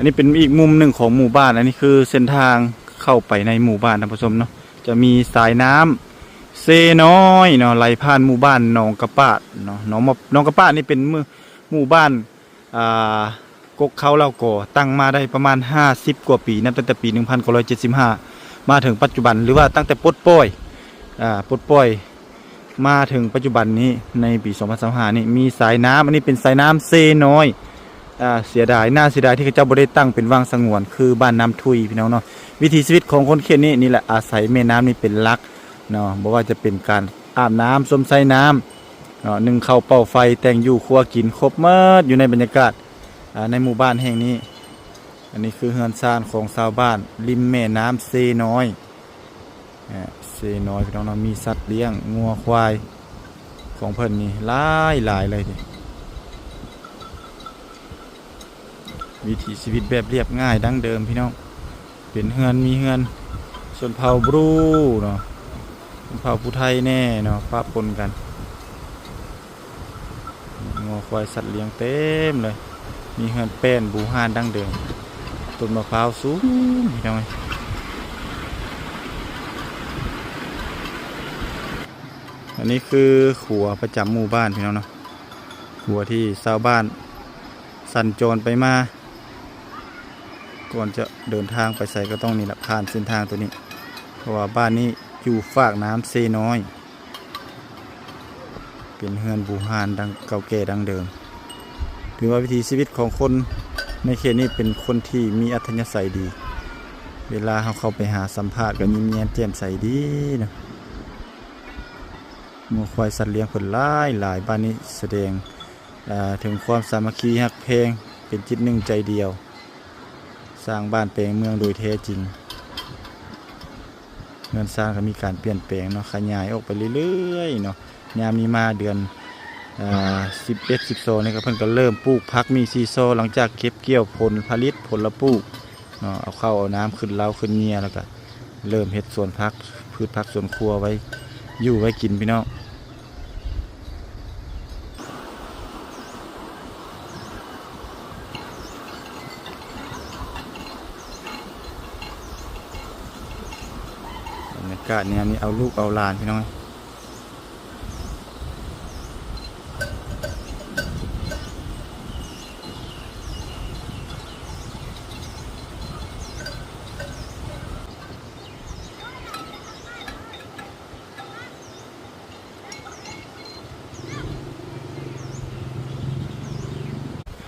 ອັນນີ້ເປັນອີກມຸມໜຶ່ງຂອງໝູ່ບ້ານ. ອັນນີ້ຄືເສັ້ນທາງເຂົ້າໄປໃນໝູ່ບ້ານ ທ່ານຜູ້ຊົມເນາະ. ຈະມີສາຍນ້ຳເຊນ້ອຍເນາະ ໄຫຼຜ່ານໝູ່ບ້ານໜອງກະປາດເນາະ. ໜອງ ໜອງກະປາດນີ້ເປັນໝູ່ ໝູ່ບ້ານ ອ່າ ກົກເຄົ້າເລົ່າກໍ ຕັ້ງມາໄດ້ປະມານຫ້າສິບກວ່າປີ ນັບຕັ້ງແຕ່ປີໜຶ່ງພັນເກົ້າຮ້ອຍເຈັດສິບຫ້າ ມາເຖິງປັດຈຸບັນ ຫຼືວ່າຕັ້ງແຕ່ປົດປ່ອຍ ອ່າ ປົດປ່ອຍ ມາເຖິງປັດຈຸບັນນີ້ ໃນປີສອງພັນຊາວຫ້ານີ້ ມີສາຍນ້ຳ ອັນນີ້ເປັນສາຍນ້ຳເຊນ້ອຍ. ອ່າ ເສຍດາຍ ໜ້າເສຍດາຍທີ່ເຂົາເຈົ້າບໍ່ໄດ້ຕັ້ງເປັນວັງສະຫງວນ ຄືບ້ານນ້ຳທຸຍ ພີ່ນ້ອງເນາະ. ວິຖີຊີວິດຂອງຄົນເຂດນີ້ ນີ້ແຫຼະ ອາໄສແມ່ນ້ຳນີ້ເປັນຫຼັກເນາະ. ບໍ່ວ່າຈະເປັນການອາບນ້ຳ ຊົມໃຊ້ນ້ຳເນາະ ໜຶ້ງເຂົ້າ ເປົ່າໄຟ ແຕ່ງຢູ່ຄົວກິນ ຄົບໝົດຢູ່ໃນບັນຍາກາດ ອ່າ ໃນໝູ່ບ້ານແຫ່ງນີ້. ອັນນີ້ຄືເຮືອນຊານຂອງຊາວບ້ານລິມແມ່ນ້ຳເຊນ້ອຍ ອ່າ ເຊນ້ອຍ ພີ່ນ້ອງເນາະ. ມີສັດລ້ຽງ ງົວຄວາຍຂອງເພິ່ນນີ້ຫຼາຍໆເລີຍເດ. ວິຖີຊີວິດແບບລຽບງ່າຍດັ້ງເດີມ ພີ່ນ້ອງ. ເປັນເຮືອນ ມີເຮືອນຊົນເຜົ່າບຣູເນາະ ຊົນເຜົ່າຜູ້ໄທແດ່ເນາະ ປະປົນກັນ. ງົວຄວາຍສັດລ້ຽງເຕັມເລີຍ. ມີເຮືອນແປ້ນບູຮານດັ້ງເດີມ. ຕົ້ນມະພ້າວສູງ ພີ່ນ້ອງເອີຍ. ອັນນີ້ຄືຂົວປະຈຳໝູ່ບ້ານ ພີ່ນ້ອງເນາະ. ຂົວທີ່ຊາວບ້ານສັນຈອນໄປມາ ກ່ອນຈະເດີນທາງໄປໃສກໍຕ້ອງນີ້ລະ ຜ່ານເສັ້ນທາງໂຕນີ້ ເພາະວ່າບ້ານນີ້ຢູ່ຟາກນ້ຳເຊນ້ອຍ. ເປັນເຮືອນບູຮານດັ່ງເກົ່າແກ່ດັ້ງເດີມ. ຖືວ່າວິຖີຊີວິດຂອງຄົນໃນເຂດນີ້ເປັນຄົນທີ່ມີອັດທະຍາໄສດີ. ເວລາເຮົາເຂົ້າໄປຫາສຳພາດກໍຍິ້ມແຍ້ມແຈ່ມໃສດີເນາະ. ງົວຄວາຍສັດລ້ຽງເພິ່ນຫຼາຍໆ. ບ້ານນີ້ສະແດງ ເອີ ເຖິງຄວາມສາມັກຄີຮັກແພງ ເປັນຈິດໜຶ່ງໃຈດຽວ. ສ້າງບ້ານແປງເມືອງໂດຍແທ້ຈິງ. ເຮືອນຊານກໍມີການປ່ຽນແປງເນາະ ຂະຫຍາຍອອກໄປເລື້ອຍໆເນາະ. ຍາມນີ້ມາເດືອນ ເອີ ສິບເອັດ ສິບສອງນີ້ກໍ ເພິ່ນກໍເລີ່ມປູກຜັກໝີ່ຊີຊໍ ຫຼັງຈາກເກັບກ່ຽວຜົນຜະລິດ ຜົນລະປູກເນາະ ເອົາເຂົ້າເອົານ້ຳຂຶ້ນເລົ້າຂຶ້ນເຫຍື່ອ ແລ້ວກໍເລີ່ມເຮັດສວນຜັກ ພືດຜັກສວນຄົວໄວ້ຢູ່ໄວ້ກິນ ພີ່ນ້ອງ. ບັນຍາກາດຍາມນີ້ ເອົາລູກເອົາຫຼານ ພີ່ນ້ອງ